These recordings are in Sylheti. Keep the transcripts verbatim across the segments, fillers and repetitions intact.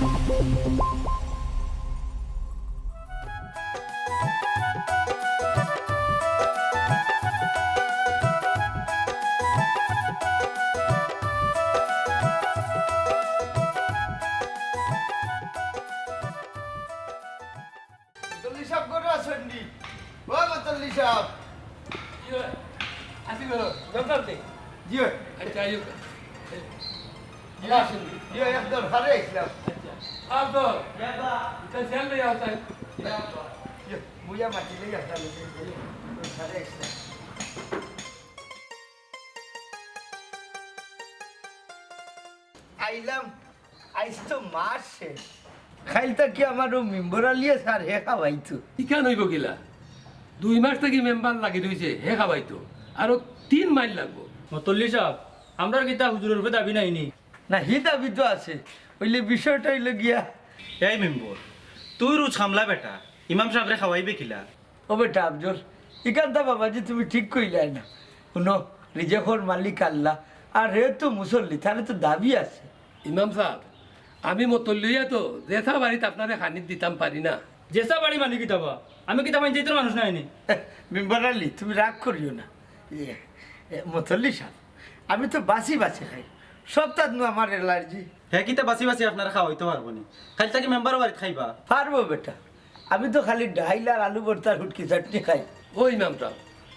মুতল্লি সাব ঘরো আছইন নি? ও মুতল্লি সাব। জি অয়। আছি ঘরো। দরকার নেই। জি অয়। আচ্ছা, আইও। জি অয়, একদম ঘরো আছলাম। আচ্ছা। আব্দুল। জি অয়। ইটা ছেলে লইয়া আছইন। জি অয়, মুইয়া মাটি লইয়া আছলাম। ঘরো আছলাম। আইলাম, আইজ তো মাস শেষ। কাইল থাকি আমার অউ মেম্বর আলিয়ে স্যার হে খাওয়াইতো। ইখান অইবো কিলা? দুই মাস থাকি মেম্বার লাগি রইছে, হে খাওয়াইতো। আরো তিন মাইল লাগবো। মুতল্লি সাব, আমরার কিতা হুজুরর উপরে দাবি নাই নি? না, হি দাবি তো আছে। অইলে বিষয়টা অইলো গিয়া। এই মেম্বর, তুই রুজ খামলা বেটা, ইমাম সাবরে খাওয়াইবে কিলা? ও বেটা আফজল, ইখানতা বাবাজি তুমি ঠিক কইলায় না। হুনো, রিজেকর মালিক আল্লাহ, আর হে তো মুতল্লি, তারে তো দাবি আছে। ইমাম সাব, আমি মুতল্লি অইয়া তো যেছা বাড়িত আপনারে খানিত দিতাম পারি না। যেছা বাড়ি মানে কিতা বা? আমি কিতা পঞ্চাইতর মানুষ নায় নি? মেম্বার আলী, তুমি রাগ করিও না। ইয়ে, এ, মুতল্লি সাব, আমি তো বাছি বাছি খাই, সবতাত নু আমার অ্যালার্জি। হে কিতা বাছি বাছি আপনারে খাওয়াইতো পারবো নি? কাইল থাকি মেম্বারর বাড়িত খাইবা? পারবো বেটা, আমি তো খালি ডাইল আর আলু ভর্তার হুটকি চাটনি খাই। ও ইমাম সাব,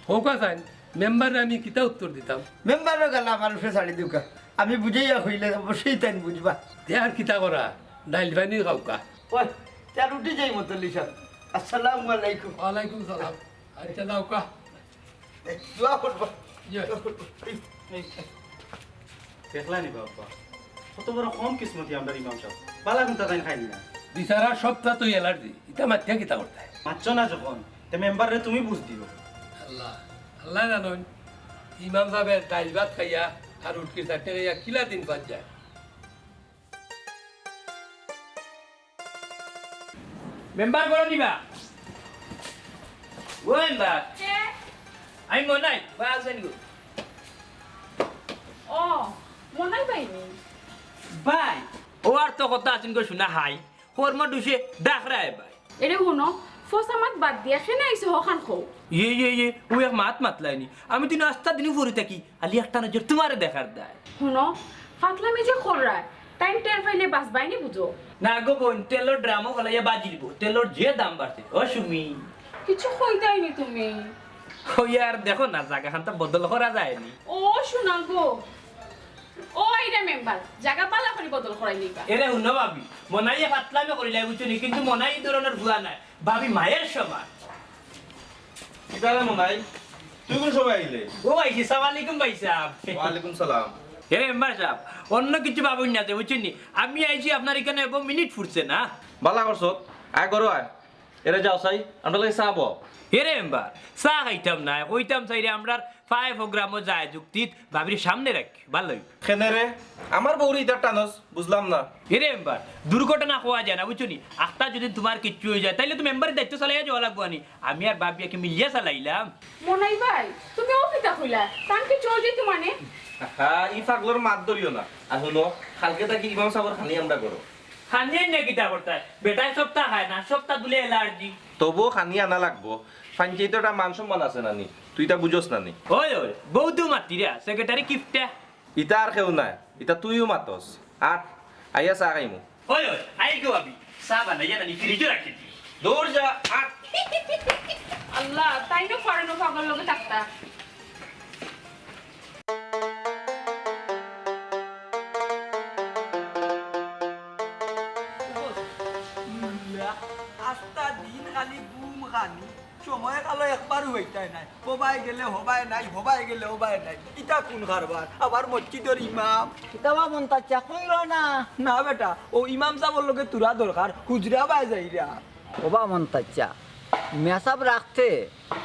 কউক্কা চাইন, মেম্বাররে আমি কিতা উত্তর দিতাম? মেম্বারও গেলা আমার উপরে ছাড়ি দেউক্কা, আমি বুঝাইয়া কইলে অবশ্যই তাইন বুঝবা। তে আর কিতা করা, ডাইল পানি খাউক্কা। ওই, তে আর উঠি যাই মুতল্লি সাব। আসসালামু আলাইকুম। ওয়ালাইকুম সালাম। আচ্ছা, যাউক্কা। এই, দোয়া করবা। ইয়ে। দোয়া করবা। এই, এই। দেখলা নি বাবা, কত বড় কম কিসমতি আমরার ইমাম সাব। বালা কুন্তা তাইন খাইন না। বেচারার সবতাত অউ অ্যালার্জি, ইতা মাতিয়া কিতা করতায়? মাতছো না যখন, তে মেম্বাররে তুমি বুঝ দিও। আল্লাহ, আল্লায় জানইন, ইমাম সাবে ডাইল ভাত খাইয়া আর হুটকির চাটনি খাইয়া কিলা দিন বাদ যায়। মেম্বার ঘরো নি বা? ও মেম্বার। কে? আমি মনাই, বা আছইন গো। ও, মনাই ভাই নি? ভাই, অউ আর তো কথা আছইন গো, হুনা হাই। কর্ম দুষে ডাকরায় ভাই। এরে হুনো, ফসা মাত বাদ দিয়া কেনে আইছো হখান কও। ইয়ে, ইয়ে, ইয়ে, অউ এক মাত মাতলায় নি। আমি দিন আস্তা দিনউ পড়ি থাকি, আলি একটা নজর তুমারে দেখার দায়। হুনো, ফাতলামি যে কররায়, টাইম টের পাইলে বাঁচবায় নি বুঝো। না গো বইন, তেলর ড্রামও ফালাইয়া বাজিলিবো, তেলর যে দাম বাড়ছে। ও সুমি। কিচ্ছু কইতায় নি তুমি। অউ আর দেখো না, জাগাখানতা বদল করা যায় নি। ও সোনা গো, ও আইরা মেম্বার, জাগা বালা করি বদল করাই নিবা। এরে হুনো ভাবি, মনাইয়ে ফাতলামি করিলায় বুঝছো নি, কিন্তু মনাই ই ধরনর ফুয়া নায়, ভাবি মায়ের সমান। কিতা রে মনাই, তুই কুন সময় আইলে? ও ভাই, আসসালামু আলাইকুম ভাই সাব। ওয়ালাইকুম সালাম। এরে মেম্বার সাব, অন্য কিচ্ছু ভাবইন না যে বুঝছো নি, আমি আইছি আপনার ইখানো এবং মিনিট ফুরছে না। বালা করছত, আয় ঘরো আয়। এরে যাও চাই, আমরার লাগি চা বও। এরে মেম্বার, চা খাইতাম না, কইতাম চাইরে আমরার ফায় প্রোগ্রামও যায় যুক্তিত ভাবির সামনে রাখি, ভালা অইবো। কেনে রে? আমার বউরে ইতার টানস, বুঝলাম না। এরে মেম্বার, দুর্ঘটনা কওয়া যায় না, বুঝছো নি? আখতা যদি তুমার কিচ্ছু অই যায়, তাইলে তো মেম্বারর দায়িত্ব চালাইয়া যাওয়া লাগবো আনি। আমি আর ভাবি একে মিলিয়া চালাইলাম। মনাই ভাই, তুমি অউ কিতা কইলা? তান কিচ্ছু অই যাইতো মানে? হা, ই পাগলর মাত ধরিও না। আর হুনো, কাইলকে থাকি ইমাম সাবর খানি আমরা করো। খানি আনিয়া কিতা করতায়? বেটায় সবতা খায় না, সবতা বুলে অ্যালার্জি। তবুও খানি আনা লাগবো। পঞ্চাইতো একটা মান সম্মান আছে না নি? তুই ইতা বুঝস না নি? ওই, ওই, বউত মাতিরা, সেক্রেটারি কিপটা। ইতা আর কেউ নায়, ইতা তুইও মাতস। আট, আইয়া চা খাইমু। ওই, ওই, আই গো আমি। চা বানাইয়া নানি ফ্রিজো রাখি দি। দৌড় যা, আট। আল্লাহ, তাইন পারে না পাগলর লগে থাকতা। আস্তা দিন খালি ঘুম খানি, সময় কালো একবারও অইতায় নায়। হবায় গেলে হবায় নাই, হবায় গেলে হবায় নাই। ইতা কুন কারবার? আবার মসজিদর ইমাম। কিতা বা মন্তাজ চা কইরো না? না বেটা, অউ ইমাম সাবর লগে থুড়া দরকার, হুজরা বায় যাইরা। ওবা মন্তাজ চা, মেসাব রাখতে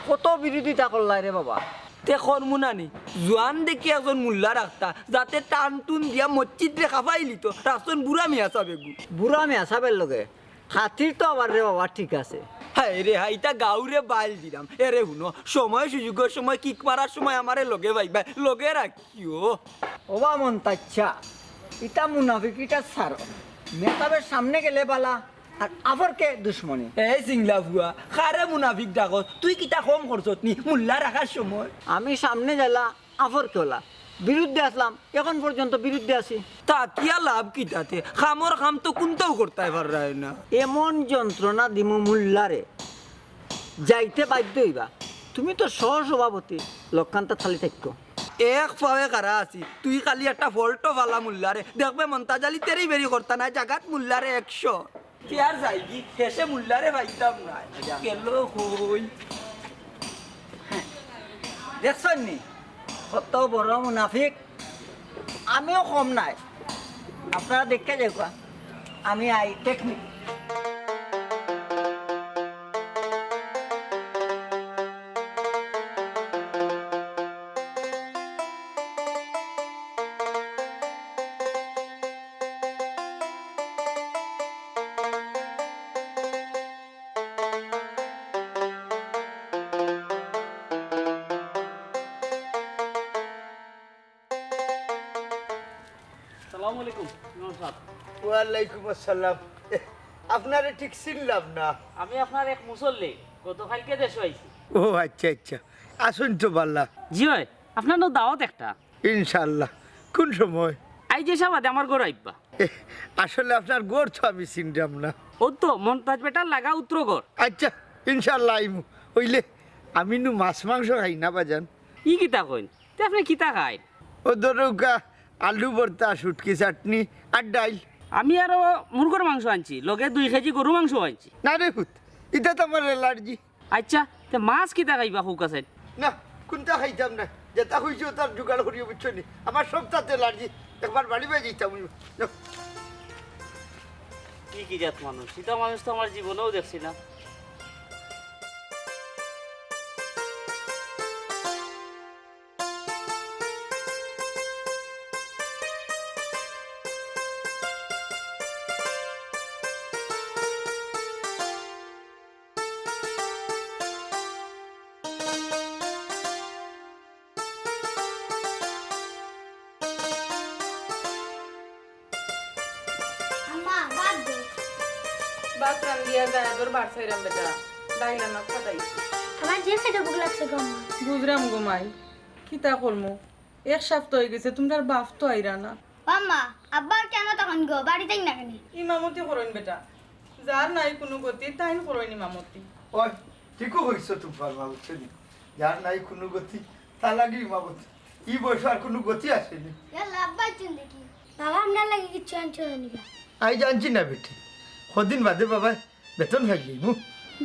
কত বিরোধিতা করলায় রে বাবা। তে করমু না নি, জোয়ান দেখি একজন মুল্লা রাখতা, যাতে টান টুন দিয়া মসজিদরে খাপাইলিতো, রাখছইন বুড়া মেসাব এগু। বুড়া মেসাবর লগে খাতির তো আবার রে বাবা, ঠিক আছে। হায় রে হায়, ইতা গাউরে বাইল দিরাম। এরে হুনো, সময় সুযোগর সময় কিক মারার সময় আমারে লগে পাইবায়, লগে রাখিও। ওবা মন্তাজ চা, ইতা মুনাফিকিটা ছাড়ো। মেহতাবের সামনে গেলে বালা, আর আফরকে দুশমনি। এই সিংলা ফুয়া, কারে মুনাফিক ডাকস? তুই কিতা কম করছত নি মুল্লা রাখার সময়? আমি সামনে গেলা আফরকে ওলা, বিরুদ্ধে আসলাম, এখন পর্যন্ত বিরুদ্ধে আছি। তা কিয়া লাভ কিতাতে? কামর কাম তো কুন্তাও করতায় পাররায় না। এমন যন্ত্রণা দিমু মুল্লারে, যাইতে বাধ্য অইবা। তুমি তো সহ সভাপতি, লক্ষান্তা থালি থাকো। এক পাওয়ে খাড়া আছি, তুই খালি একটা ফল্টো ফালা মুল্লারে। দেখবে মন্তাজ আলী তেরি বেরি করতা না, জাগাত মুল্লারে একশো। কে আর যাইগি, হেষে মুল্লারে পাইতাম না। গেল কই? দেখছইন নি? কত বড় মুনাফিক। আমিও কম নায়। আপনারা দেখে যাউক্কা। আমি আই টেকনিক। সালামু আলাইকুম, ইমাম সাব। ওয়ালাইকুম আসসালাম। এ, আপনারে ঠিক চিনলাম না। আমি আপনার এক মুসল্লি, গতকালকে দেশো আইছি। ও আচ্ছা, আচ্ছা। আছইন তো বালা? জি অয়, আপনার নু দাওয়াত একটা। ইনশাআল্লাহ। কুন সময়? আইজ এশা বাদে আমার ঘরো আইবা। এ, আসলে আপনার ঘর তো আমি চিনরাম না। অউ তো মন্তাজ বেটার লাগা উত্তর ঘর। আচ্ছা, ইনশাআল্লাহ আইমু। অইলে আমি নু মাছ মাংস খাই না বাজান। ই কিতা কইন? তে আপনে কিতা খাইন? অউ ধরউক্কা, আলু ভর্তা, শুটকি চাটনি আর ডাইল। আমি আরো মুরগর মাংস আনছি, লগে দুই কেজি গরু মাংস আনছি। না রে পুত, ইতা তো আমার অ্যালার্জি। আচ্ছা, তে মাছ কিতা খাইবা কউক্কা ছাইন? না, কুন্তা খাইতাম না। যেতা কইছি অতার জোগাড় করিও, বুঝছো নি? আমার সবতাতে অ্যালার্জি। একবার বাড়ি বায় যাইতাম অইবো। যাও। কি, কি জাত মানুষ? ইতা মানুষ তো আমার জীবনেও দেখছি না। আম্মা, ভাত দেও। ভাত রান্ধিয়া যায়, তোর ভাত খাইরাম বেটা। ডাইল আনা ফাটাইছি। আমার যে পেটো ভুক লাগছে গো আম্মা। বুঝরাম গো মাই, কিতা করমু? এক সপ্তাহ অইগেছে, তুমরার বাপ তো আইরা না। ও আম্মা, আব্বা কেনে থাকইন গো, বাড়িত আইন না কেনে? ইমামতি করইন বেটা, যার নাই কুনু গতি, তাইন করইন ইমামতি। ওই, ঠিকউ কইছো তুমরার মা, বুঝছো নি? যার নাই কুনু গতি, তার লাগি ইমামতি। ই বয়সো আর কুনু গতি আছে নি। ইয়াল্লা, আব্বা আইছইন দেখি। বাবা, আমরার লাগি কিচ্ছু আনছো না নি বা? আইজ আনছি না বেটি, কদিন বাদে বাবা বেতন পাইলিমু।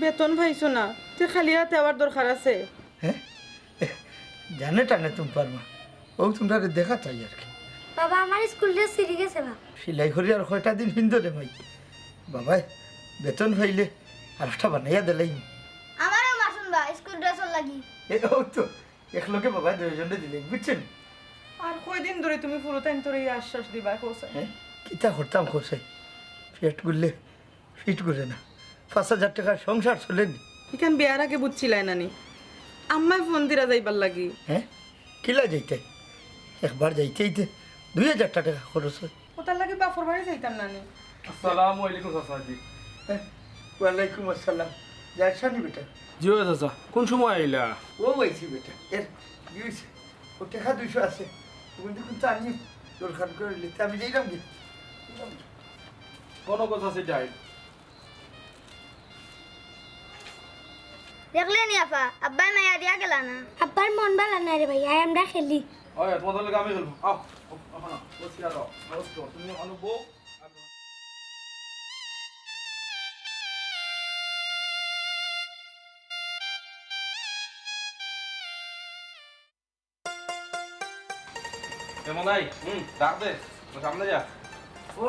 বেতন পাইছো না? তে খালি আতে আওয়ার দরকার আছে? হে? জানে টানে তুমরার মা। অউ তুমরারে দেখাত আই আর কি। বাবা, আমার স্কুল ড্রেস ছিড়ি গেছে বা। সিলাই করি আর কয়টা দিন পিন্দো রে মাই। বাবায়, বেতন পাইলে আরেকটা বানাইয়া দিলাইমু। আমারও মাসুম বা, স্কুল ড্রেসর লাগি। এ, অউ তো, একলগে বাবায় দুইজনরে দিলাইমু, বুঝছো নি? আর কয়দিন ধরি তুমি ফুরুতাইন্তরে ই আশ্বাস দিবায়, কও ছাই? হে? কিতা করতাম, কও ছাই? পেট গুললে ফিট করে না। পাঁচ হাজার টেকায় সংসার চলে নি? ইখান বিয়ার আগে বুঝছিলায় না নি? আম্মায় ফোন দিরা যাইবার লাগি। হে? কিলা যাইতায়? একবার যাইতে যাইতে দুই হাজার টেকা খরচ অয়। অতার লাগি বাপর বাড়ি যাইতাম না নি? আসসালামু আলাইকুম চাচাজি। হে? ওয়ালাইকুম আসসালাম। যাইরায় নি বেটা? জি অয় চাচা, কুন সময় আইলা? অউ আইছি বেটা। এর কি অইছে? অউ টেকা দুইশো আছে। অগুইন তো কুন্তা আনি দরকার করিলে। তে আমি যাইরাম গি। কুন কথা আছে যাই? দেখলে নি আফা, আব্বায় মাইয়া দিয়া গেলা না। আব্বার মন বালা নায় রে ভাই, আয় আমরা খেলি। ওই, তোমাদের লগে আমি খেলবো। আও, আও, আও, না, ও সিরা দাও। আও, তো, তুমি অনু বউ। এ মনাই, হুম, ডাক দে, ও সামনে যা। ও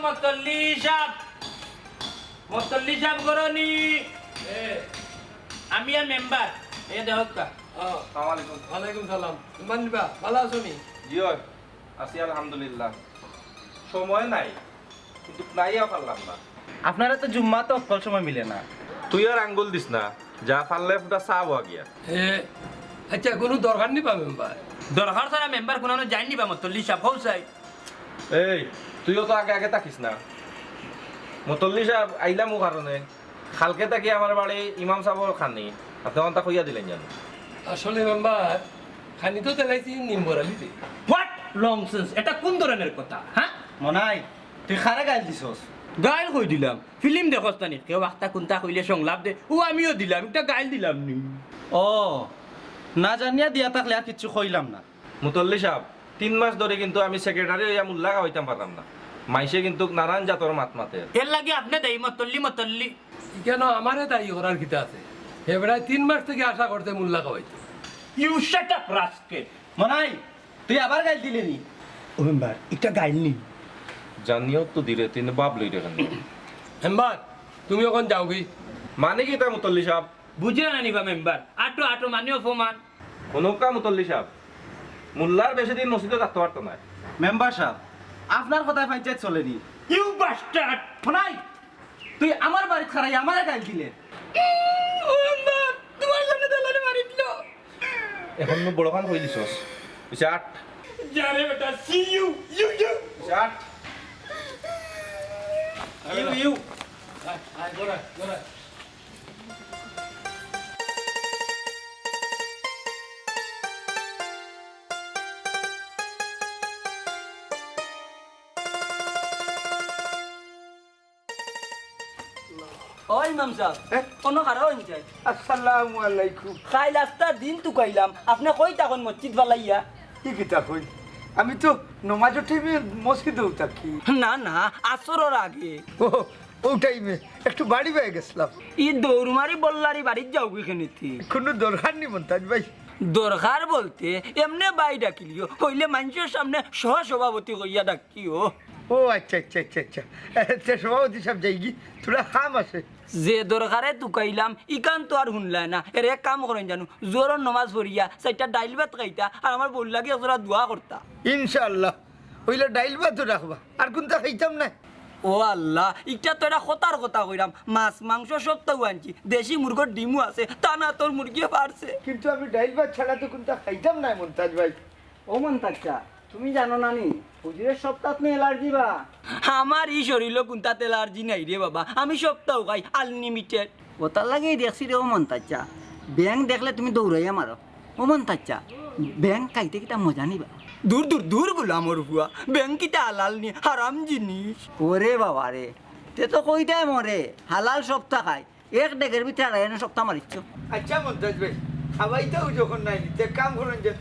মতল্লি সাব, মতল্লি সাব ঘরো নি? এ। আমি আর মেম্বার, এ দেখউক্কা। ও। আসসালামু আলাইকুম। ওয়ালাইকুম সালাম। মানিবা, বালা আছো নি? জি অয়, আছি আলহামদুলিল্লাহ। সময় নাই। কিন্তু নাইয়া পারলাম না। আপনারে তো জুম্মাত অকল সময় মিলে না। তুই আর আঙ্গুল দিস না, যা পারলে ফুটা চা বওয়া গিয়া। হে, আচ্ছা, কুনু দরকার নি বা মেম্বার? দরকার ছাড়া মেম্বার কুনানো যাইন নি বা মতল্লি সাব, হউ চাই। এই, তুইও তো আগে আগে থাকিস না। মুতল্লি সাব, আইলাম অউ কারণে, কালকে থাকি আমার বাড়ি ইমাম সাবর খানি, আপনে অনটা কইয়া দিলাইন জানো। আসলে মেম্বার, খানি তো দিলাইছি নিম্বর আলীরে। What nonsense! এটা কোন ধরনের কথা, হ্যাঁ? মনাই, তুই কারে গাইল দিছস? গাইল কই দিলাম? ফিল্ম দেখস না নি? কেউ আখতা কুন্তা কইলে সংলাপ দে, অউ আমিও দিলাম, একটা গাইল দিলাম নি। ও, না জানিয়া দিয়া থাকলে আর কিচ্ছু কইলাম না। মুতল্লি সাব, তিন মাস ধরি কিন্তু আমি সেক্রেটারি অইয়া মুল্লা খাওয়াইতাম পারলাম না। মাইনষে কিন্তু নানান জাতর মাত মাতের। এরলাগি আপনে দায়ী, মুতল্লি, মুতল্লি। কেনে আমারে দায়ী করার কিতা আছে? হে বেটায় তিন মাস থাকি আশা করছে মুল্লা খাওয়াইতো। You shut up, rascal! মনাই, তুই আবার গাইল দিলে নি? ও মেম্বার, একটা গাইল নি? জানিও তো দিলে, তিন বাপ লই দেখেন। মেম্বার, তুমি অখন যাওগি। মানে কিতা মুতল্লি সাব? বুঝিরা না নি বা মেম্বার, আটো আটো মানে অপমান। হুনউক্কা মুতল্লি সাব, মুল্লার বেশি দিন মসজিদো থাকতো পারতো নায়। মেম্বার সাব, আপনার কথায় পঞ্চায়েত চলে নি। You bastard! মনাই, তুই আমার বাড়িত খাড়াই আমারে গাইল দিলে। ও মেম্বার, তোমার সামনে তো লারে মারি দিল। অখন নু বড় খান কই দিছস। পিছে আট। যা রে বেটা, see you, you, you। পিছে আট। You, you। আয়, আয়, ঘর আয়, ঘর আয়। ও ইমাম সাব, এ? অনো খাড়া অইন চাই। আসসালামু আলাইকুম। কাইল আস্তা দিন তুকাইলাম, আপনে কই থাকইন মসজিদ ফালাইয়া? ই কিতা কইন? আমি তো নমাজর টাইমে মসজিদো থাকি। না, না, আসরর আগে। ও, অউ টাইমে একটু বাড়ি বায় গেছলাম। ই দৌড় মারি বল্লারি বাড়িত যাওগি কেনেতে? কুনু দরকার নি মন্তাজ ভাই। দরকার বলতে এমনে বায় ডাকিলিও, অইলে মাইনষর সামনে সহ-সভাপতি কইয়া ডাকিও। ও আচ্ছা, আচ্ছা, আচ্ছা, আচ্ছা। তে সভাপতি সাব যাইগি, থুড়া কাম আছে। যে দরকারে তুকাইলাম, ইখান তো আর হুনলায় না। এর এক কাম করইন জানু, জোহরর নমাজ পড়িয়া চাইরটা ডাইল ভাত খাইতা, আর আমার বউর লাগি এক জোড়া দোয়া করতা। ইনশাআল্লাহ, অইলে ডাইল ভাতও রাখবা, আর কুন্তা খাইতাম নায়। ও আল্লাহ, ইটা তো এরা কথার কথা কইরাম, মাছ মাংস সবতাউ আনছি, দেশি মুরগর ডিমও আছে, তানা তোর মুরগিয়ে পারছে। কিন্তু আমি ডাইল ভাত ছাড়া তো কুন্তা খাইতাম নায় মন্তাজ ভাই। ও মন্তাজ চাচা, তুমি জানো না নি, হুজুরের সবতাত নি অ্যালার্জি বা? আমার ই শরীলো কুন্তাত অ্যালার্জি নাই রে বাবা, আমি সবতাউ খাই আনলিমিটেড। অতার লাগেউ দেখছি রে ও মন্তাজ চাচা, ব্যাঙ দেখলে তুমি দৌড়াইয়া মারো। ও মন্তাজ চাচা, ব্যাঙ খাইতে কিতা মজা নি বা? দূর দূর দূর গুলামর ফুয়া, ব্যাঙ কিতা হালাল নি, হারাম জিনিস। ওরে বাবা রে, তে তো কইতায় মরে, হালাল সবতা খায়। এক ডেগের ভিতরে আড়াই আনা সবতা মারিচ্ছ। আচ্ছা মন্তাজ ভাই, খাওয়াইতাউ যখন নায় নি, তে কাম করইন যে,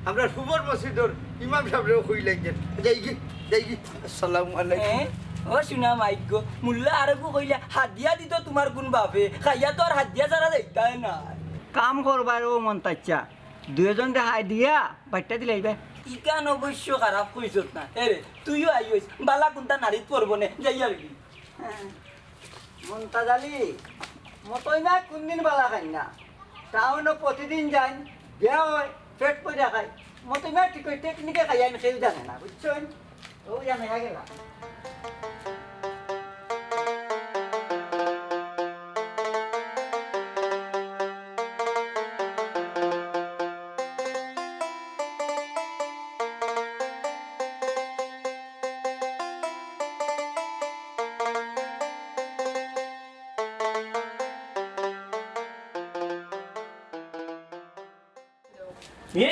আমরার হুবর মসজিদর ইমাম সাবরেও কইলাইন যে, যাইগি, যাইগি, আসসালামু আলাইকুম। হ্যাঁ? ও শুনা মাইক গো, মুল্লা আরগু কইলা, হাদিয়া দিতো তোমার কুন বাপে, খাইয়া তো আর হাদিয়া ছাড়া যাইতায় নায়। কাম করবায় ও মন্তাজ চাচা, দুইজনরে হাদিয়া বাইট্টা দিলাইবায়। ইখান অবশ্য খারাপ কইছত না। এরে, তুইও আইওস, বালা কুন্তা নাড়িত পড়বো নে, যাই আর কি। হ্যাঁ। মন্তাজ আলী, মতই না কুনদিন বালা খাইন না। টাউনো প্রতিদিন যাইন, বিয়া অয়, পেট পইরা খাই। মতই না ঠিক অয়, টেকনিকে খাইন, কেউ জানে না, বুঝছইন? ও জানে, আগে না। এ?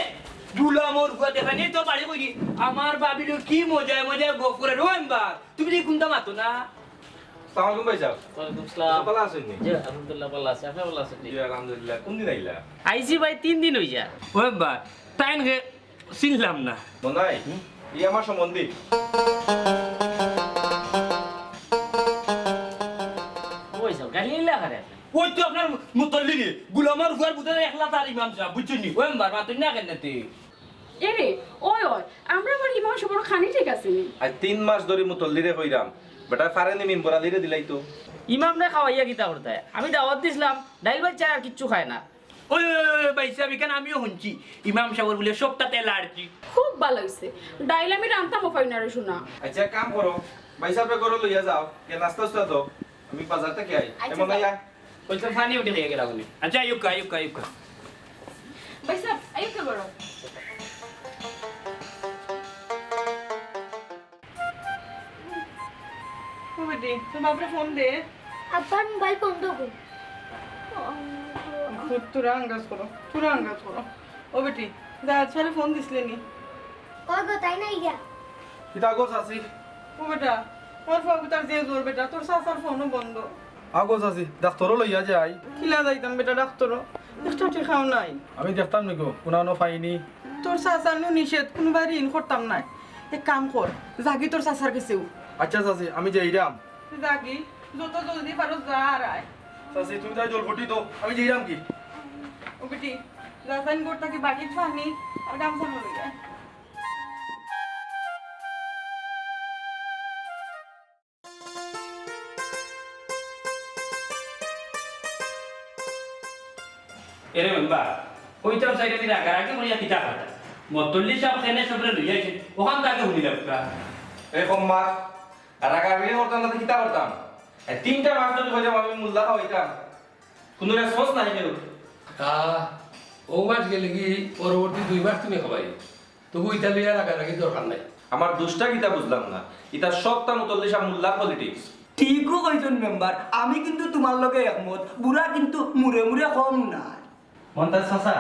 গুলামর ফুয়া দেখানি তো বাড়ি কই? আমার ভাবির লগে কি মজায় মজায় গফ করে রে মেম্বার। তুমি যে কুন্তা মাতো না। আসসালামু আলাইকুম ভাইসাব। ওয়ালাইকুম আসসালাম। ভালা আছইন নি? জি, আলহামদুলিল্লাহ, ভালা আছি। আপনি ভালা আছেন নি? জি, আলহামদুলিল্লাহ। কুন দিন আইলা? আইছি ভাই, তিন দিন অইযার। ও মেম্বার, তাইন কে চিনলাম না। মনাই, ই আমার সম্বন্ধী। ওই যাও, গালি ইলা কারে? ওই তো আপনার মুতল্লি রে, গুলামর ফুয়ার বুঝে একলা তার ইমাম সাব, বুঝছইন নি? ও মেম্বার, মাতইন না কেনে তে? এরে, ওই, ওই, আমরার বাড়ি ইমাম সাবর খানি ঠিক আছে নি? আইজ তিন মাস ধরি মুতল্লিরে কইরাম, বেটায় পারে নি মিম্বর আলীরে দিলাইতো। ইমামরে খাওয়াইয়া কিতা করতায়? আমি দাওয়াত দিছলাম, ডাইল ভাত ছাড়া আর কিচ্ছু খায় না। ওই, ওই, ওই, ওই, ভাইসাব, ইখান আমিও হুনছি, ইমাম সাবর বুলে সবতাত অ্যালার্জি। খুব ভালা অইছে, ডাইল আমি রানতাম অ পাই না রে সোনা। আচ্ছা, এক কাম করো, ভাইসাবরে ঘরো লইয়া যাও, গিয়া নাস্তা উস্তা দেও, আমি বাজার থাকি আই। আচ্ছা, এমন যাও। আইয়া। ওই তো পানি উঠে গিয়া গেল উনি। আচ্ছা, আউক্কা, আউক্কা, আউক্কা। ভাইসাব, আউক্কা ঘরো। ওই দে, তোর বাপরে ফোন দে। আব্বার মোবাইল বন্ধ কর। তোরা আন্দাজ করো, তোরা আন্দাজ করো। ও বেটি, যা, আচ্ছা, ফোন দিছলে নি? ওই গো, তাই নাই গিয়া। কিতা গো চাচি? ও বেটা, আমার ফুয়াগুতার যে জ্বর বেটা, তোর চাচার ফোনও বন্ধ। আগো চাচি, ডাক্তরও লইয়া যাই। কিলা যাইতাম বেটা ডাক্তরও? একটা টেকাও নাই। আমি দেখতাম নি গো, কুনানো পাইনি। তোর চাচার নু নিষেধ, কুনুবায় ঋণ করতাম নায়। এক কাম কর, যাগি তোর চাচার গেছেউ। আচ্ছা চাচি, আমি যাইরাম। যাগি, যত জলদি পারো যা আর আয়। চাচি, তুমি তাই জলপটি দাও, আমি যাইরাম কি? ও বেটি, যা চাইন ঘর থাকি বাটি পানি আর গামছা লই আয়। এরে মেম্বার, কইতাম চাইলে নি রাগারাগি করিয়া কিতা কথা? মতল্লি সাব কেনে সবরে লইয়া আইছে, অখান তাকে হুনি লাগবা। এ কম্মার, আর রাগারাগি করতাম না তো কিতা করতাম? এ তিনটা মাস ধরি কইলাম আমি মুল্লা খাওয়াইতাম, কুনু রেসপন্স নাই কেনে? তা, ও মাস গেলে কি পরবর্তী দুই মাস তুমি খাওয়াই? তবু ইতা লইয়া রাগারাগি দরকার নাই। আমার দুষটা কিতা বুঝলাম না, ইতা সবটা মতল্লি সাব মুল্লার পলিটিক্স। ঠিকউ কইছইন মেম্বার, আমি কিন্তু তুমার লগে একমত, বুড়া কিন্তু মুরে মুরে কম নায়। মন্তাজ চাচা,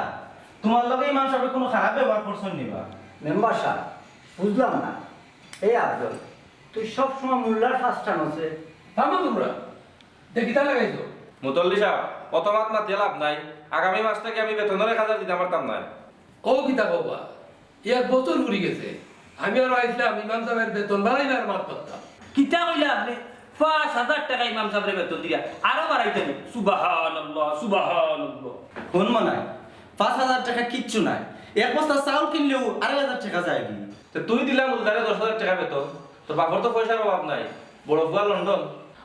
তুমার লগে ইমাম সাবে কুনু খারাপ ব্যবহার করছইন নি বা? মেম্বার সাব, বুঝলাম না। এই আফজল, তুই সব সময় মুল্লার ফাঁস টানছে। থামো তুমরা, দে কিতা লাগাইছো? মতল্লি সাব, অত মাত মাতিয়া লাভ নাই। আগামী মাস থাকি আমি বেতনর এক হাজার দিতাম পারতাম নায়। ও কিতা কও বা? এক বছর ফুরি গেছে, আমি আরো আইছলাম ইমাম সাবের বেতন বাড়াইবার মাত মাততাম। কিতা কইলা আপনে? পাঁচ হাজার টেকা ইমাম সাবরে বেতন দিরা, আরো বাড়াইতা নি? সুবহানাল্লাহ, সুবহানাল্লাহ। হুন মনাই, পাঁচ হাজার টেকা কিচ্ছু নায়, এক বস্তা চাউল কিনলেউ আড়াই হাজার টেকা যায়গি। তে তুই দিলা মুল্লারে দশ হাজার টেকা বেতন, তোর বাপর তো পয়সার অভাব নাই, বড় ফুয়া লন্ডন।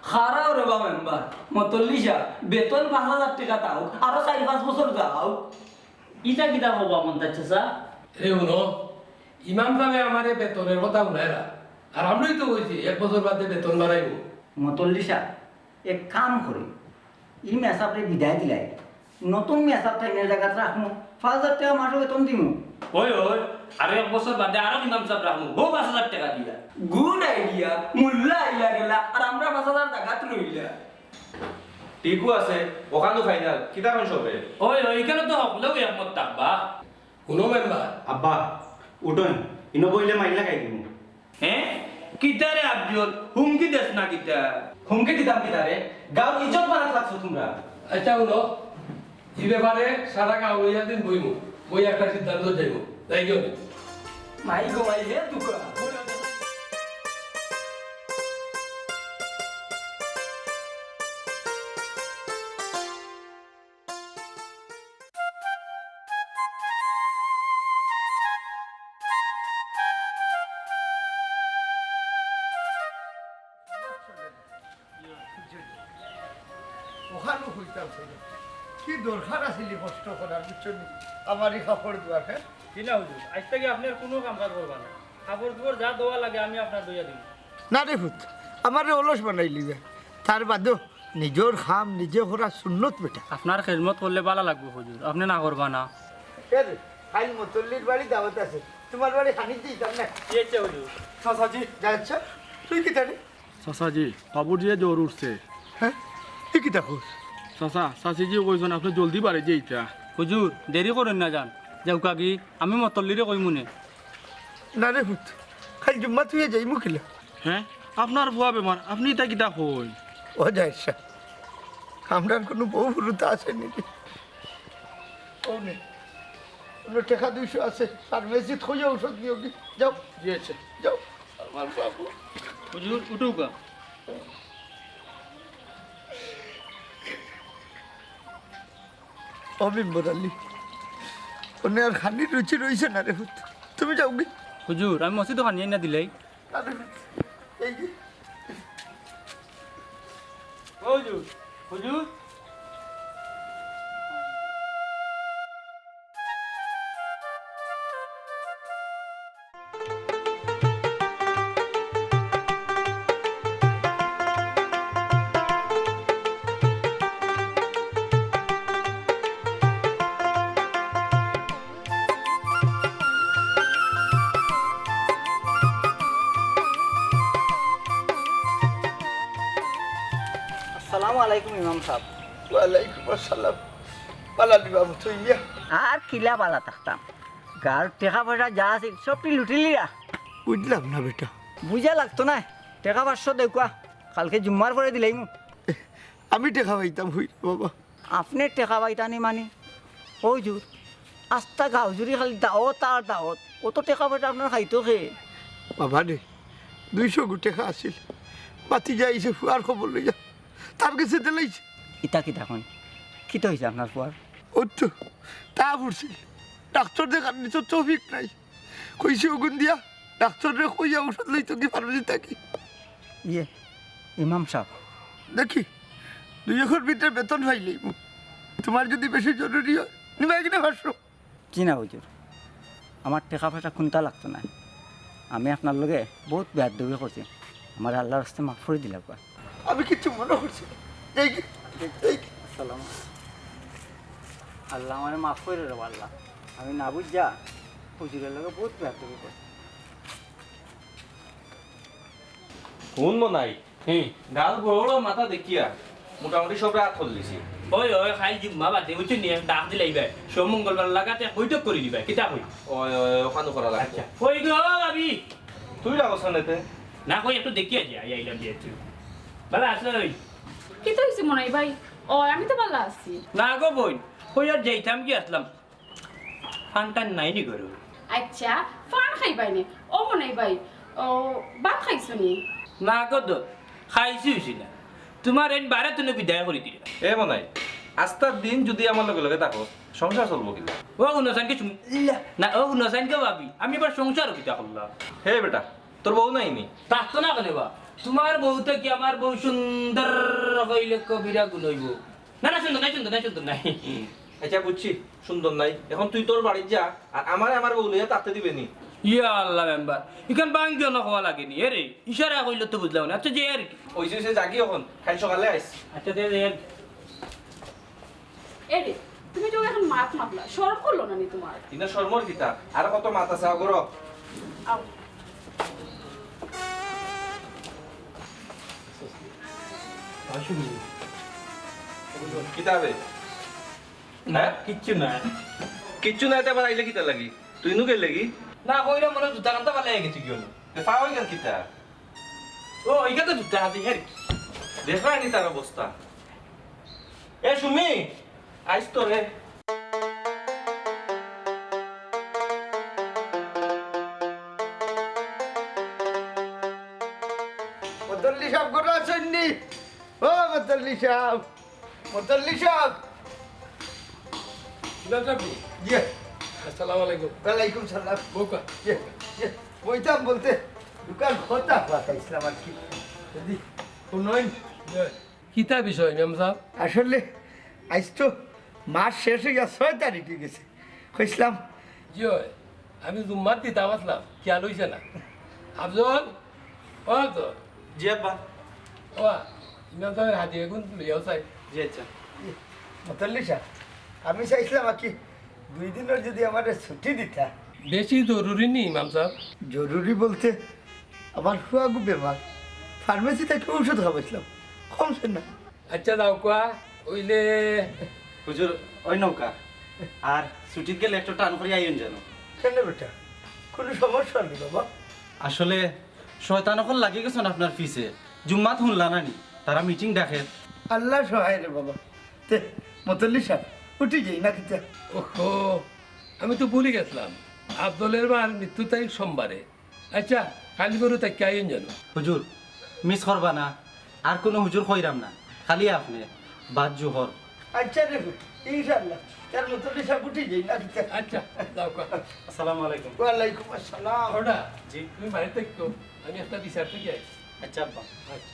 খাড়াও রে বা মেম্বার, মতল্লি সাব, বেতন পাঁচ হাজার টেকা থাউক, আরো চাইর পাঁচ বছর যাউক। ইতা কিতা কও বা মন্তাজ চাচা? রে হুনো, ইমাম সাবে আমারে বেতনর কথা হুনাইরা, আর আমরাউ তো কইছি এক বছর বাদে বেতন বাড়াইমু। মতল্লি সাব, এক কাম করি, ই মেসাবরে বিদায় দিলাই, নতুন মেসাব তাইনর জাগাত রাখমু, পাঁচ হাজার টেকা মাসো বেতন দিমু। ওই, ওই, আরো এক বছর বাদে আরো ইমাম সাব রাখমু, বউ পাঁচ হাজার টেকা দিয়া। গুড আইডিয়া, মুল্লা আইলা গেলা, আর আমরা পাঁচ হাজার জাগাত রইলা। ঠিকউ আছে, অখানউ ফাইনাল, কিতা কইন সবে? ওই, ওই, ইখানো তো হকলেউ একমত থাকবা। হুনো মেম্বার। আব্বা, উঠইন, ইনো বইলে মাইর লাগাই দিমু। হে? কিতা রে আফজল, হুমকি দেস না কিতা? হুমকি দিতাম কিতা রে? গাউর ইজ্জত মারাত লাগছো তুমরা। আচ্ছা হুনো, ই ব্যাপারে সারা গাউ লইয়া দিন বইমু, বইয়া একটা সিদ্ধান্ত যাইমু। যাইগি অনে। মাই গো মাই, হে তুকা। অখানউ কইতাম চাইরাম। কি দরকার আছিল ই কষ্ট করার, বুঝছো নি? আমার ই কাপড় ধোয়ার, হে? জি না হুজুর, আইজ থাকি আপনে আর কুনু কাম কাজ করবা না। কাপড় চোপড় যা ধোয়া লাগে আমি আপনার ধইয়া দিমু। না রে পুত, আমারে অলস বানাইলি বে। তার বাদেও নিজর কাম নিজে করা সুন্নত বেটা। আপনার খেদমত করলে ভালা লাগবো হুজুর, আপনে না করবা না। এ রে, কাইল মতল্লির বাড়ি দাওয়াত আছে, তুমার বাড়ি খানিক দিতাম না। জি আচ্ছা হুজুর। চাচাজি। যাচ্ছ? তুই কিতা রে? চাচাজি, বাবুর যে জ্বর উঠছে। হে? ই কিতা কস? চাচা, চাচিজিয়ে কইছইন আপনে জলদি বাড়ি যাইতা। হুজুর, দেরি করইন না যান। যাউক্কা গি, আমি মতল্লিরে কইমুনে। না রে পুত, কাইল জুম্মাত অইয়া যাইমু কিলা? হে? আপনার ফুয়া বেমার, আপনে ইতা কিতা কইন? ও যাইর সাব, আমরার কুনু বউ ফুরুতা আছে নি? ও নে, অনো টেকা দুইশো আছে, ফার্মেসিত কইয়া ঔষধ নিও গি। যাও। জি আচ্ছা। যাও। আমার বাবু। হুজুর, উঠউক্কা। ও মেম্বর আলী, অনে আর খানির রুচি রইছে না রে পুত। তুমি যাওগি। হুজুর, আমি মসজিদো খানি আইনা দিলাই। আরে, এই যে। ও হুজুর, হুজুর। আসসালামু আলাইকুম ইমাম সাব। ওয়ালাইকুম আসসালাম। বালা নি বাবু, তুই ইয়া? আর কিলা বালা থাকতাম, গাঁওর টেকা পয়সা যা আছিল সবটি লুটিলিরা। বুঝলাম না বেটা। বুঝা লাগতো না, টেকা পাঁচশো দেউক্কা, কালকে জুম্মার পরে দিলাইমু। আমি টেকা পাইতাম কই বাবা? আপনে টেকা পাইতা নি মানি? ও হুজুর, আস্তা গাঁও জুড়ি খালি দাওয়াত আর দাওয়াত, অত টেকা পয়সা আপনার খাইতো কে? বাবা রে, দুইশো গু টেকা আছিল, ভাতিজা আইছে ফুয়ার খবর লইয়া, তার গেছে দিলাইছে। ইতা কিতা কইন? কিতা অইছে আপনার ফুয়ার? অউ তো, তা পড়ছিল, ডাক্তার দেখার নি তো তৌফিক নাই। কইছি অগুন দিয়া, ডাক্তাররে কইয়া ঔষধ লইতো কি ফার্মেসি থাকি। ইয়ে, ইমাম সাব। দেখি, দুই একর ভিতরে বেতন পাইলেই। তুমার যুদি বেশি জরুরি অয়, নিবায় কিনা পাঁচশো। জি না হুজুর, আমার টেকা পয়সা কুন্তা লাগতো নায়। আমি আপনার লগে বউত বেয়াদবি করছি, আমারে আল্লার ওয়াস্তে মাফ করি দিলাউক্কা। আমি কিচ্ছু মনো করছি না। এই কি? এই কি? আসসালামু আলাইকুম। আল্লা আমারে মাফ করি দেও আল্লা, আমি না বুঝিয়া হুজুরর লগে বউত বেয়াদবি করছি। হুন মনাই, হুম। গাঁওর বড় মাথা দেখিয়া মোটামুটি সবরে আত করি দিছি। ওই, ওই, খাইল জুম্মা বাদে, বুঝছো নি? ডাক দিলাইবায়। সোম মঙ্গলবার লাগাতে বৈঠক করি দিবায়। কিতা কই? ওই, ওই, ওখানো করা লাগবো। আচ্ছা। কই গো, ভাবি? তুই ডাকছ না এতে? না, কই একটু দেখিয়া যাই, আই, আইলাম দিয়া তুই। বালা আছো? কিতা অইছে মনাই ভাই? ও, আমি তো বালা আছি। না গো বইন, কই আর যাইতাম কি আছলাম? ফান টান নাই নি ঘরো? আচ্ছা, ফান খাইবায় নি? ও মনাই ভাই, ও, ভাত খাইছো নি? না গো দো, খাইছি অইছি না। তুমার এইন বারে তুমি বিদায় করি দিলে। এ মনাই, আস্তা দিন যুদি আমার লগে লগে থাকো, সংসার চলবো কিলা? ও হুনো চাইন কি তুমি, ইয়া, না, ও হুনো চাইন কি ভাবি, আমি এবার সংসারও কিতা করলাম? হে বেটা, তোর বউ নাই নি? থাকতো না কেনে বা? তুমার বউ থাকি আমার বউ সুন্দর কইলে কবিরা গুণ অইবো। না, না, সুন্দর নাই, সুন্দর নাই, সুন্দর নাই। আচ্ছা, বুঝছি, সুন্দর নাই। এখন তুই তোর বাড়িত যা, আর আমারে আমার বউ লইয়া থাকতে দিবে নি? ইয়া আল্লা মেম্বার, ইখান ভাঙ্গিয়া না কওয়া লাগে নি। এরে, ইশারা কইলে তো বুঝলাম না। আচ্ছা, যে আর কি। অইছে, অইছে, যাগি এখন, কাইল সকালে আইস। আচ্ছা, দে, দে। এরে, তুমি তো এখন মাত মাতলা, শরম করলো না নি তুমার? ইনা শরমর কিতা? আর কত মাত আছে, আও করো। আও। কিতা বে? না, হ্যাঁ? কিচ্ছু না। কিচ্ছু না, তে আবার আইলে কিতা লাগি? তুই নু গেলে কি? না, কইরা মনে জুতা কান্তা ফালাই গেছি কি হলো? তে ফাও গেল কিতা? ও, ইগা তো জুতা হাতে হের কি? দেখরা নি তার অবস্থা। এ সুমি, আইস তো রে। মতল্লি সাব ঘরো আছইন নি? ও মতল্লি সাব, মতল্লি সাব। ইমাম সাব নি? জি। আসসালামু আলাইকুম। ওয়ালাইকুম সালাম। বউক্কা। জি, জি। বইতাম বলতে দুইখান কথা কইতাম আর কি। যদি হুনইন। জি। কিতা বিষয়, ইমাম সাব? আসলে আইজ তো মাস শেষ অইয়া ছয় তারিখ অইগেছে। কইছলাম। জি অয়, আমি জুম্মাত দিতাম আছলাম, খিয়াল অইছে না। আফজল, ও আফজল। জি আব্বা। ও, ইমাম সাবর হাদিয়াগুন লইয়াও চাই। জি আচ্ছা। মতল্লি সাব, আমি চাইছলাম আর কি, দুই দিনর যদি আমারে ছুটি দিতা। বেশি জরুরি নি, ইমাম সাব? জরুরি বলতে, আমার ফুয়াগু বেমার, ফার্মেসি থাকি ঔষধ খাবাইছলাম, কমছে না। আচ্ছা, যাউক্কা, অইলে। হুজুর, অউ নেউক্কা। আর ছুটিত গেলে একটু টান করি আইন যেন। কেনে বেটা, কুনু সমস্যা নি বাবা? আসলে শয়তান অকল লাগি গেছইন আপনার পিছে। জুম্মাত হুনলা না নি, তারা মিটিং ডাকের। আল্লা সহায় রে বাবা। তে, মতল্লি সাব, উঠি যাই না কিতা? ওহো, আমি তো ভুলি গেছলাম, আফজলর মার মৃত্যু তারিখ সোমবারে। আচ্ছা, কাইল গরু তাকিয়া আইন যেন। হুজুর, মিস করবা না, আর কুনু হুজুর কইরাম না, খালি আপনে, বাদ জোহর। আচ্ছা রে, ইনশাআল্লাহ, তার মতল্লি সাব উঠি যাই না কিতা? আচ্ছা, যাউক্কা। আসসালামু আলাইকুম। ওয়ালাইকুম আসসালাম। ওটা, জি। তুমি বাড়িত থাকো, আমি একটা বিচার থাকি আই। আচ্ছা আব্বা। আচ্ছা।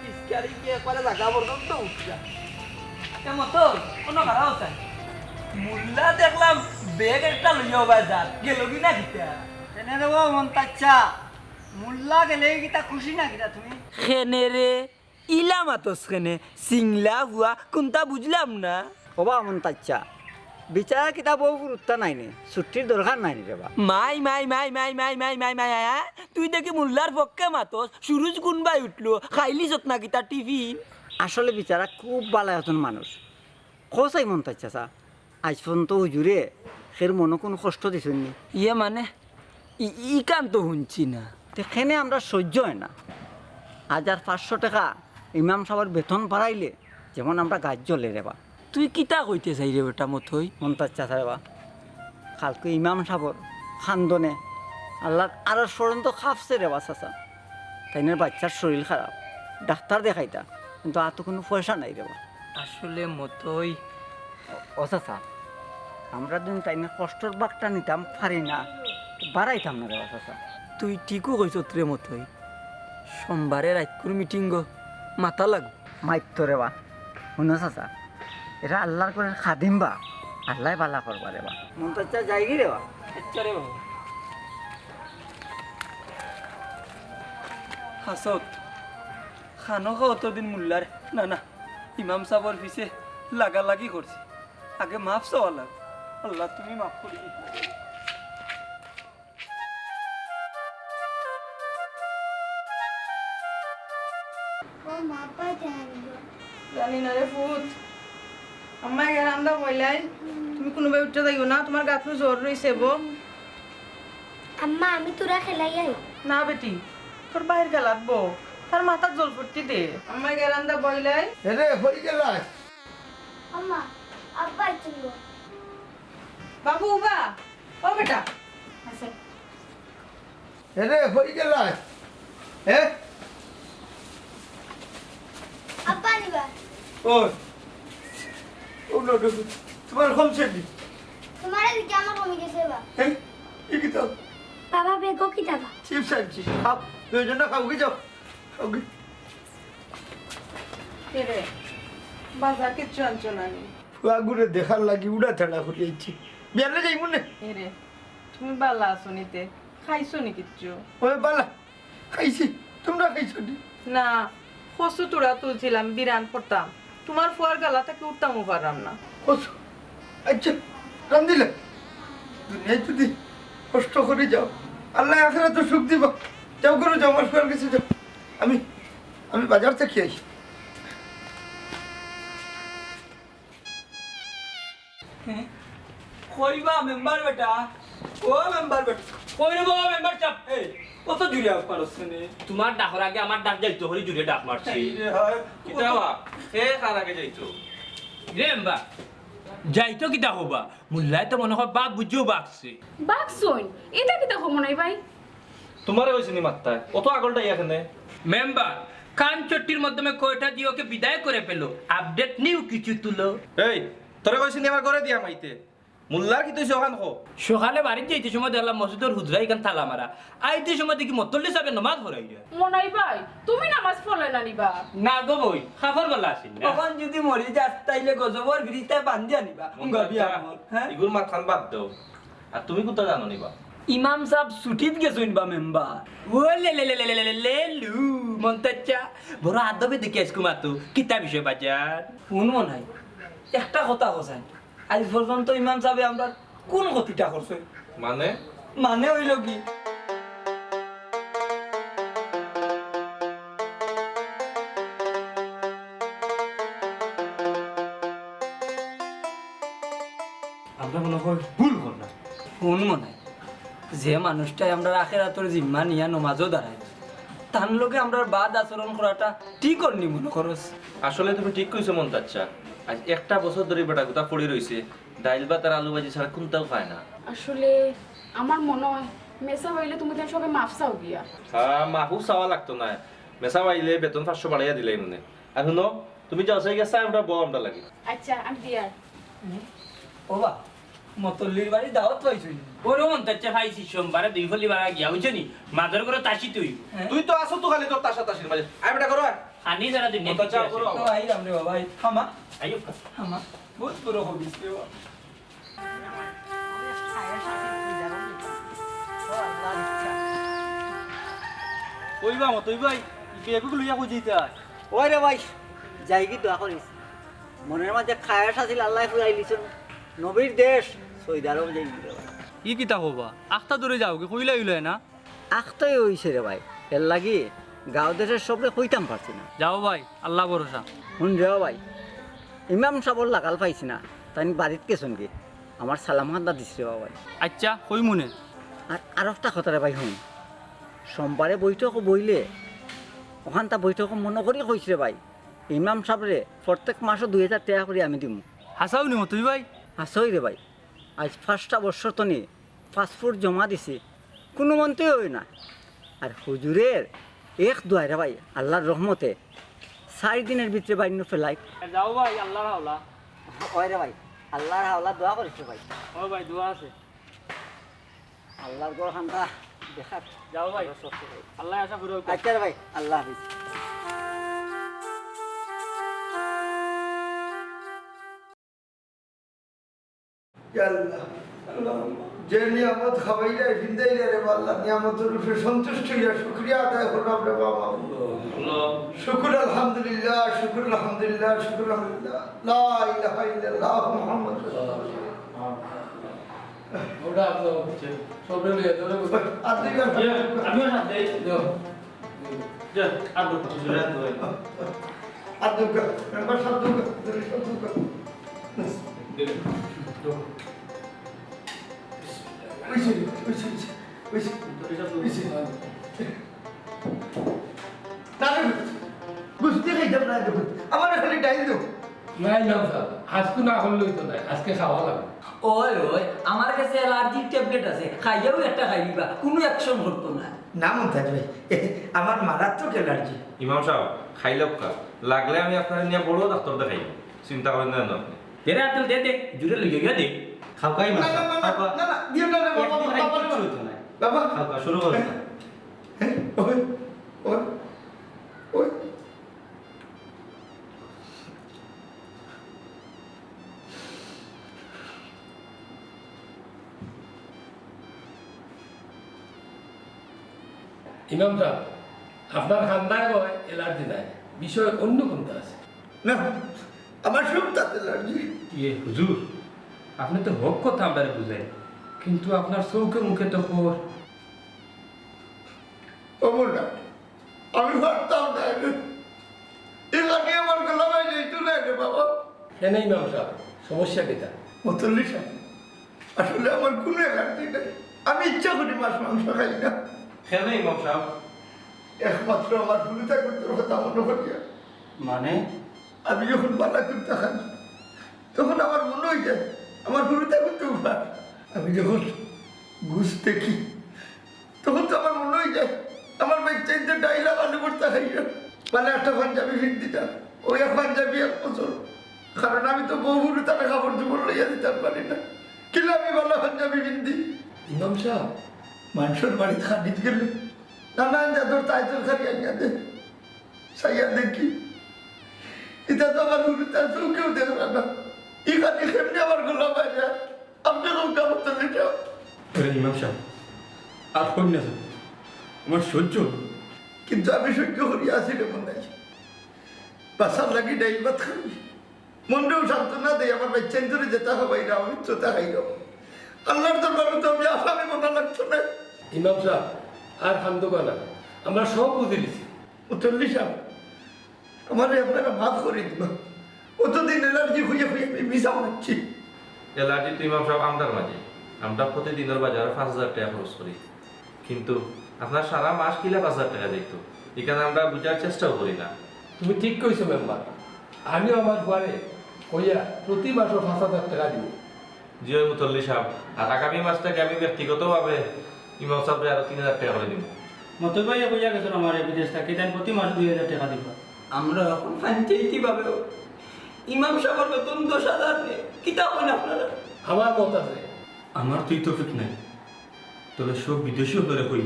ইস্কারি গিয়া একবারে জাগা পর্যন্ত উঠিয়া। আচ্ছা, মতন, কুনু খারাপ আছে? মোল্লা দেখলাম ব্যাগ একটা লইয়া বাজার, গেল কি না কিতা? কেনে রে ও মন্তাচ্চা, মোল্লা গেলে কিতা খুশি না কিতা তুমি? কেনে রে, ইলা মাতস কেনে? সিংলা হুয়া কুনতা বুঝলাম না। ওবা মন্তাচ্চা, বিচারা কিতা বউ গুরুত্ব নাই নি, ছুটির দরকার নাই নি রে বা। মাই, মাই, মাই, মাই, মাই, মাই, মাই, মাই, আ? তুই দেখি মোল্লার পক্ষে মাতস, সুরুজ কুনবায় উঠলো, খাইলিছত না কিতা টিফিন? আসলে বিচারা খুব বালা একজন মানুষ। কও চাই মন্তাচ্চা চা, আইজ পর্যন্ত হুজুরে খের মনো কুনু কষ্ট দিছইন নি? ইয়ে মানে, ই-, ইখান তো হুনছি না। তে কেনে আমরার সইজ্য অয় না? হাজার পাঁচশো টেকা ইমাম সাবর বেতন বাড়াইলে যেমন আমরার গাত জ্বলে রে বা। তুই কিতা কইতে চাইরে বেটা মতই? মন্তাচ্চা চা রে বা, কালকে ইমাম সাবর খান্দনে আল্লার আরশ পর্যন্ত কাঁপছে রে বা চাচা। তাইনর বাইচ্চার শরীর খারাপ, ডাক্তার দেখাইতা, কিন্তু আতো কুনু পয়সা নাই রে বা। আসলে মতই। ও চাচা, আমরা যদি তাইনর কষ্টর ভাগটা নিতাম পারি না, বাড়াইতাম না রে বা চাচা। তুই ঠিকউ কইছত রে মতই, সোমবারে রাইতকুর মিটিংগো মাতা লাগবো। মাইত্ত রে বা, হুনো চাচা, এরা আল্লার ঘরর খাদিম বা, আল্লায় বালা করবা রে বা। মন্তাচ্চা যাইগি রে বা। আচ্ছা রে বাবা। হাছত, খানো খাও অতদিন মোল্লার, না না, ইমাম সাবর পিছে লাগালাগি করছি। আগে মাফ চাওয়া লাগবো। আল্লা, তুমি মাফ করি দিও। ও মা, আব্বা জানবো। জানি না রে পুত। আম্মায় গেরান্দা বইলাই, তুমি কুনুবায় উঠিয়া যাইও না, তুমার গাত নু জ্বর রইছে বো। আম্মা, আমি থুড়া খেলাই আই। না বেটি, তোর ভাইর গালাত বো, তার মাথাত জল ফুটতি দে। আম্মায় গেরান্দা বইলাই। এরে, হই গেলায়। আম্মা, আব্বা আইছইন গো। বাবু, উবা, ও বেটা। আচ্ছা। এরে, হই গেলায়। এ? আব্বা নিবা। ওই। ও, no, no, no। তুমার কমছে নি? তুমারে দিকে আমার কমি গেছে বা। এ? ই কিতা? বাবা, বেগো কিতা বা? চিপস আনছি। খাও। দুইজনে খাও কি যাও? খাও কি? কিরে, বাজার কিচ্ছু আনছো না নি? ফুয়াগুরে দেখার লাগি উড়া ঠাড়া করি আইছি। বিয়ালে যাইমু নে। এরে, তুমি বালা আছো নি তে? খাইছো নি কিচ্ছু? ওই বালা, খাইছি। তুমরা খাইছো নি? না, কচু তুড়া তুলছিলাম, বিরান করতাম। তুমার ফুয়ার গালা থাকি উঠতামও পারলাম না। কচু? আচ্ছা, রান্দিলে। দুনিয়াত যুদি কষ্ট করি যাও, আল্লায় আখেরাতো সুখ দিবা। যাও ঘরো যাও, আমার ফুয়ার গেছে যাও। আমি, আমি বাজার থাকি আই। কই বা মেম্বার বেটা? ও মেম্বার বেটা। কই রে বাবা মেম্বার সাব? এই, অত জুরে আওয়াজ পারস কেনে? তুমার ডাকর আগে আমার ডাক যাইতো করি জুরে ডাক মারছি। এই রে হয়। কিতা বা? কে কার আগে যাইতো? রে মেম্বার, যাইতো কিতা কবা? মোল্লায় তো মনো কয় বাপ বুঝিও বাগছে। বাগছইন? ইতা কিতা কও মনাই ভাই? তুমারে কইছি নি মাততায়? অত আগলটা ইয়া কেনে? মেম্বার, কান চট্টির মাধ্যমে কয়টা দিয়ে ওকে বিদায় করে পেলো। Update new কিছু তুলো। এই, তোরে কইছি নি আমার ঘরে দিয়া মাইতে? মোল্লার কিতা অইছে অখান ক। সকালে বাড়িত যাইতে সময় দেখলাম মসজিদর হুজরা ইখান তালা মারা। আইতে সময় দেখি মতল্লি সাবে নমাজ পড়াইরা। মনাই ভাই, তুমি নামাজ পড়লে না নি বা? না গো বইন, কাপড় বালা আছিল না। অখন যুদি মরি যাস, তাইলে গজবর ফিরিস্তায় বান্দিয়া নিবা। মন্তাচ্চা, হুঙ্গা বিয়া আমল, হ্যাঁ? ইগুর মাতখান বাদ দেও। আর তুমি কুনতা জানো নি বা? ইমাম সাব ছুটিত গেছইন বা মেম্বার। ও লে লে লে লু, মন্তাচ্চা, বড় আদবে দেখি আইজকু মাতো, কিতা বিষয় বাজার? হুন মনাই, একটা কথা কও চাই। আইজ পর্যন্ত ইমাম সাবে আমরার কুন ক্ষতিটা করছে? মানে? মানে অইলো কি? আমরা মনে হয় ভুল করলাম। হুন মনাই, যে মানুষটায় আমরার আখেরাতর জিম্মা নিয়া নমাজও দাঁড়ায়, তান লগে আমরার বাদ আচরণ করাটা ঠিক অর নি মনো করস? আসলে তুমি ঠিক কইছো মন্তাচ্চা। আইজ একটা বছর ধরি বেটাগুতা পড়ি রইছে, ডাইল ভাত আর আলু ভাজি ছাড়া কুনতাও খায় না। আসলে আমার মনো অয় মেসাব আইলে তুমি তান সবে মাফ চাও গিয়া। হ্যাঁ, মাফ চাওয়া লাগতো নায়। মেসাব আইলে বেতন পাঁচশো বাড়াইয়া দিলাইমু নে। আর হুনো, তুমি যাও চাই গিয়া চা উঠা বও আমরার লাগি। আচ্ছা, আমি দিয়ার। ওবা, মতল্লির বাড়ি দাওয়াত পাইছইন নি? ওরে মন্তাচ্চা, পাইছি, সোমবারে দুই ফলি বাড়া গিয়া, বুঝছো নি? মাদর করে তাসি তুই। হ্যাঁ? তুই তো আছো তো খালি তোর তাসা তাসির মাঝে। আয় বেটা, করো, আয়। আনি যারা দুনিয়া মন্তাচ্চা, ঠিক আছে। করো। তো আইরাম রে বাবা, এই থামা। আইও। থামা। বহুত বড় হবিস রে বাবা। কই বা মতই ভাই, ই ব্যাগগুলো লইয়া কই যাইতায়? ওই রে ভাই, যাইগি দোয়া করিস। মনের মাঝে খায়েশ আছিল, আল্লায় পুরাই দিছইন। নবীর দেশ সৌদি আরব যাইমু রে ভাই। ই কিতা কও বা? আখতা দূরে যাওগি, কইলায় অইলো না? আখতাউ অইছে রে ভাই, এরলাগি গাঁও দেশের সবরে কইতাম পারছি না। যাও ভাই, আল্লা ভরসা। হুন রে ভাই, ইমাম সাবর লাগাল পাইছি না, তাইন বাড়িত গেছইনগি। আমার সালাম খান্তা দিস রে ভাই। আইচ্ছা, কইমুনে। আর, আর একটা কথা রে ভাই, হুন, সোমবারে বৈঠকো বইলে, অখানতা বৈঠকো মনো করি কইস রে ভাই, ইমাম সাবরে প্রত্যেক মাসো দুই হাজার টেকা করি আমি দিমু। হাছাউ নি মতই ভাই? হাছাউ রে ভাই, আইজ পাঁচটা বছর তনে পাসপোর্ট জমা দিছি, কুনুমন্তেউ অয় না। আর হুজুরের এক দোয়ায় রে ভাই, আল্লার রহমতে চাইর দিনর ভিতরে বাইন্নু ফেলাই। যাও ভাই, আল্লার হাওলা। ওই রে ভাই, আল্লার হাওলা দোয়া করিস রে ভাই। ও ভাই, দোয়া আছে। আল্লার ঘর খান্তা দেখার। যাও ভাই। আল্লায় আশা পুরা করউক। আইচ্ছা রে ভাই, আল্লা হাফিজ। ইয়া আল্লাহ, যে নিয়ামত খাবাইলা, ফিন্দাইলা রে বা আল্লাহ, নিয়ামতর উপরে সন্তুষ্ট অইয়া শুকরিয়া আদায় করলাম রে বাবা। শুকুর আলহামদুলিল্লাহ, শুকুর আলহামদুলিল্লাহ, শুকুর আলহামদুলিল্লাহ। লা ইলাহা ইল্লাল্লাহ মুহাম্মাদুর রাসূলুল্লাহ। ওটা আপনার হচ্ছে, সবরে লইয়া ধরে বসে। আর দুইবার। ইয়ে, আমিও হাত দেই। যাও। যা, আর দুটো জোরে হাত ধরে। আর দুটো, মেম্বার সাব দুটো, ধরে সব দুটো। দিলে। অইছে, অইছে, অইছে, অইছে, অইছে। না রে, গুস্তি খাইতাম না রে, আমারে খালি ডাইল দেও। না, ইমাম সাব, আজকে না করলে অইতো না, আজকে খাওয়া লাগবো। ওই, ওই, আমার কাছে অ্যালার্জির ট্যাবলেট আছে, খাইয়াউ একটা খাই দিবা, কুনু অ্যাকশন করতো না। না মন্তাজ ভাই, আমার মারাত্মক অ্যালার্জি। ইমাম সাব, খাইলাউক্কা, লাগলে আমি আপনারে নিয়া বড় ডাক্তার দেখাইমু, চিন্তা করইন না আপনে। দে রে আঙ্কেল, দে, দে, জুরে লইয়া গিয়া দে। খাউক্কা ইমাম সাব, না, না, না, খাউক্কা। না, না, দিও না রে বাবা, একদিন খাই বাবা রে কিচ্ছু বাবা। অইতো নায়। বাবা। খাউক্কা, শুরু করো। হ্যাঁ? ওই, ওই, ওই। ইমাম সাব, আপনার খান্দায় অয় অ্যালার্জি নায়, বিষয় অন্য কুন্তা আছে। না, আমার সবতাত অ্যালার্জি। ইয়ে হুজুর, আপনে তো হক কথা আমরারে বুঝাইন, কিন্তু আপনার চউখে মুখে তো খবর। অমর না, আমি পারতাম না রে। ই খানি আমার গলা বাইর অইতো নায় রে বাবা। কেনে ইমাম সাব, সমস্যা কিতা? মুতল্লি সাব, আসলে আমার কুনু অ্যালার্জি নাই। আমি ইচ্ছা করি মাছ মাংস খাই না। কেনে ইমাম সাব? একমাত্র আমার হুরুতাকুন্তর কথা মনো করিয়া। মানে? আমি যখন বালা কুন্তা খাই, তখন আমার মনো অইযায় আমার হুরুতাকুন্ত উফার। আমি যখন গুস্ত দেখি, তখন তো আমার মনো অইযায়, আমার বাইচ্চাইন্তে ডাইল আর আলু ভর্তা খাইরা। মানে একটা পাঞ্জাবি ফিন্দিতা, ওই এক পাঞ্জাবি এক বছর। কারণ আমি তো বউ হুরুতারে কাপড়-চোপড় লইয়া দিতাম পারি না। কিলা আমি বালা পাঞ্জাবি ফিন্দি? ইমাম সাব। মানষর বাড়িত খানিত গেলে নানান জাতর তাই তরকারি আনিয়া দে। চাইয়া দেখি, ইতা তো আমার হুরুতার চউখেও দেখরা না। ই খানি কেমনে আমার গলা বাইর অয়? আপনে কউক্কা মুতল্লি সাব। আরে ইমাম সাব, আর কইন না যেন, আমার সহ্য অয় না। কিন্তু আমি সহ্য করিয়া আছি রে মন্তাজ। বাঁচার লাগি ডাইল ভাত খাই। মনরেও সান্ত্বনা দেই, আমার বাইচ্চাইন্তরে যেতা খাবাইরাম, আমি তো অতা খাইরাম। আল্লার দরবারো তো আমি আসামি বনা লাগতো নায়। ইমাম সাব, আর কান্দউক্কা না, আমরা সব বুঝিলিছি। মুতল্লি সাব, আমারে আপনারা মাফ করি দিবা। অতদিন অ্যালার্জি কইয়া কইয়া আমি মিছা মাতছি। অ্যালার্জি তো ইমাম সাব আমরার মাঝে। আমরা প্রতিদিনর বাজারো পাঁচ হাজার টেকা খরচ করি। কিন্তু আপনার সারা মাস কিলা পাঁচ হাজার টেকা যাইতো, ইখান আমরা বুঝার চেষ্টাও করি না। তুমি ঠিক কইছো মেম্বার, আমিও আমার পুয়ারে কইয়া প্রতি মাসো পাঁচ হাজার টেকা দিমু। জি অয় মুতল্লি সাব, আর আগামী মাস থাকি আমি ব্যক্তিগতভাবে ইমাম সাবরে আরো তিন হাজার টেকা করি দিমু। মতই ভাইয়ে কইয়া গেছইন আমারে বিদেশ থাকি, তাইন প্রতি মাসো দুই হাজার টেকা দিবা। আমরা অখন পঞ্চায়েতিভাবেও ইমাম সাবর বেতন দশ হাজার নি, কিতা কইন আপনারা? আমার মত আছে। আমার তো ই তৌফিক নাই, তবে সব বিদেশি অকলরে কই,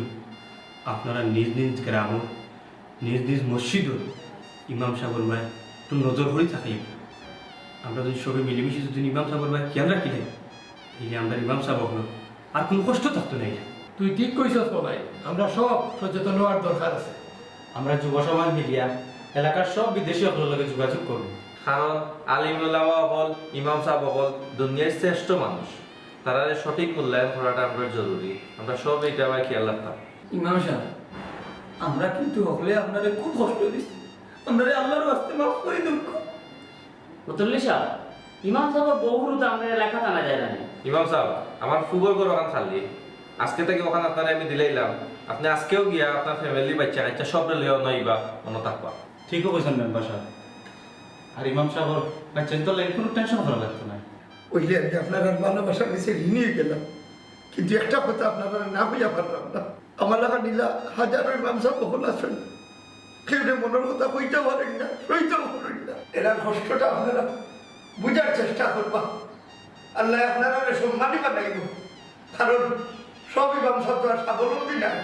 আপনারা নিজ নিজ গ্রামো, নিজ নিজ মসজিদো ইমাম সাবর বায় একটু নজর করি থাকি। আমরা যুদি সবে মিলিমিশি যুদি ইমাম সাবর বায় খিয়াল রাখি দেই, তাইলে আমরার ইমাম সাব অকলর আর কুনু কষ্ট থাকতো নায়। তুই ঠিক কইছস মনাই, আমরা সব সচেতন অওয়ার দরকার আছে। আমরা যুব সমাজ মিলিয়া এলাকার সব বিদেশি অকলর লগে যোগাযোগ করমু। কারণ আলিম ওলামা অকল, ইমাম সাব অকল দুনিয়ার শ্রেষ্ঠ মানুষ, তারারে সঠিক মূল্যায়ন করাটা আমরার জরুরি। আমরা সব ইটা আবার খেয়াল রাখতাম। ইমাম সাব, আমরা কিন্তু হকলে আপনারে খুব কষ্ট দিছি, আমরারে আল্লাহর ওয়াস্তে মাফ করি দেউক্কা। মুতল্লি সাব, ইমাম সাবর বউ হুরুতা আমরার এলাকাত আনা যায় না নি? ইমাম সাব, আমার ফুবর ঘর অখান খালি, আজকে থাকি অখান আপনারে আমি দিলাইলাম। আপনে আজকেউ গিয়া আপনার family, বাইচ্চা কাইচ্চা সবরে লইয়া অনো আইবা, অনো থাকবা। ঠিকউ কইছইন মেম্বার সাব। আর ইমাম সাবর বাইচ্চাইন্তর লাগি কুনু tension করা লাগতো নায়। অইলে আমি আপনারার ভালোবাসার নিচে ঋণী অইগেলাম, কিন্তু একটা কথা আপনারারে না কইয়া পারলাম না। আমার লাখান ইলা হাজারো ইমাম সাব অকল আছইন, কেউরে মনর কথা কইতাও পারইন না, সইতাও পারইন না। এরার কষ্টটা আপনারা বুঝার চেষ্টা করবা। আল্লায় আপনারারে সম্মানী বানাইবো, কারণ সব ইমাম সাব তো আর স্বাবলম্বী নায়।